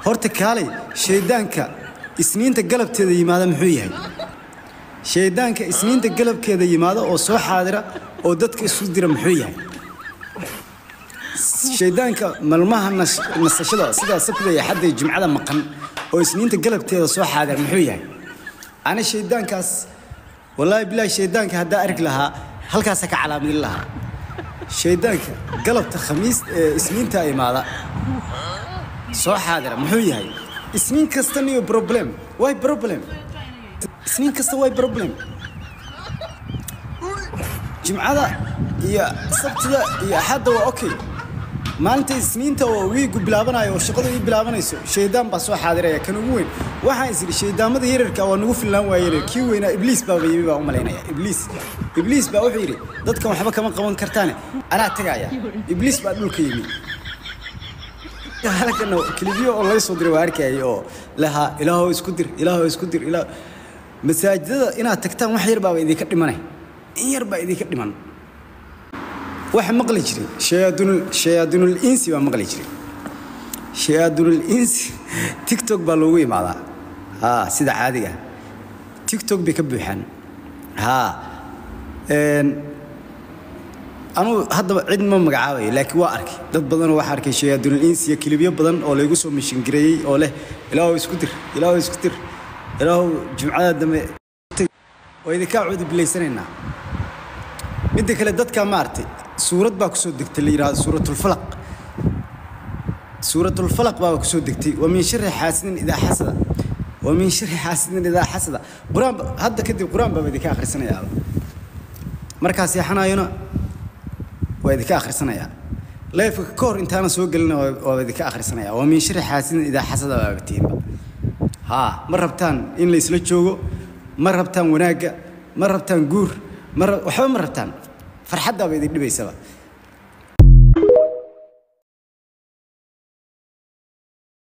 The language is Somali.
Horta kaalay, shaydaanka Isniinta galabteeda yimaada muxuu yahay? Shaydaanka Isniinta galabkeeda yimaada oo soo xaadira oo dadka isu dira muxuu yahay? Shaydaanka maalmaha nasashada sida Sabtida iyo Axadda iyo Jimcada maqan oo Isniinta galabteeda soo xaadira muxuu yahay? Ana shaydaankaas, wallaahi bilaahi, shaydaanka haddaa arki lahaa halkaasa ka calaamadin lahaa. Shaydaanka galabta Khamiis ee Isniinta imaada soo xaadira muxuu yahay? Isniin kasta niyo problem, why problem? Isniin kasta why problem? Jimcada iyo Sabtida iyo Axadda waa okay. Maalinta Isniinta oo wiigu bilaabanayo oo shaqadu ii bilaabanayso, shaydaan baa soo xaadiraya, kan ugu weyn. Waxaan is idhi shaydaamada yararka waa nagu fillaan waayeen, kii weynaa Ibliis baaba yimi baa u malaynaya. Ibliis baa wuxuu yidhi, "Dadkan waxba kama qaban kartaane, anaa tagaya." Ibliis baa dhulka yimi. Halkana clipyo oo laga soo diray waa arkayay oo lahaa, "Ilaahow isku dir, Ilaahow isku dir." Ilaah, masaajidada inaad tagtaan wax yar baaba idinka dhimanay, in yar baa idinka dhiman. Waxa maqli jiray shayaadinul insi baa maqli jiray. Shayaadinul insi TikTok baa loogu imaadaa. Ha, sida caadiga ah TikTok bay ka buuxaan. Ha, anuu haddaba cid ma magacaabayo, laakiin waa arkay dad badan oo waxaa arkay shayaadinul insi iyo clipyo badan oo laygu soo mishingareeyey oo leh, "Ilaahow isku dir, Ilaahow isku dir, Ilaahow jumcada dambe." Waa idinkaa cuudi bilaysanaynaa. Midda kale, dadka maaragtay suurad baa kusoo degtay la yidhahdo Suuratulfalaq. Suuratulfalaq baa kusoo degtay, wa min shari xaasidin idaa xasada, wa min shari xaasidin idaa xasada. Qur-aan hadda kadib qur-aan baaba idinka akhrisanayaaba. Markaa seexanayona waa idinka akhrisanayaa, liveka ka hor intaana soo gelina waaba idinka akhrisanaya. Wa min shari xaasidin idaa xasada baaba tihinba. Haa, ma rabtaan in la isla joogo, ma rabtaan wanaagga, ma rabtaan guur, ma waxba ma rabtaan. Farxaddaaba idin dhibaysaba.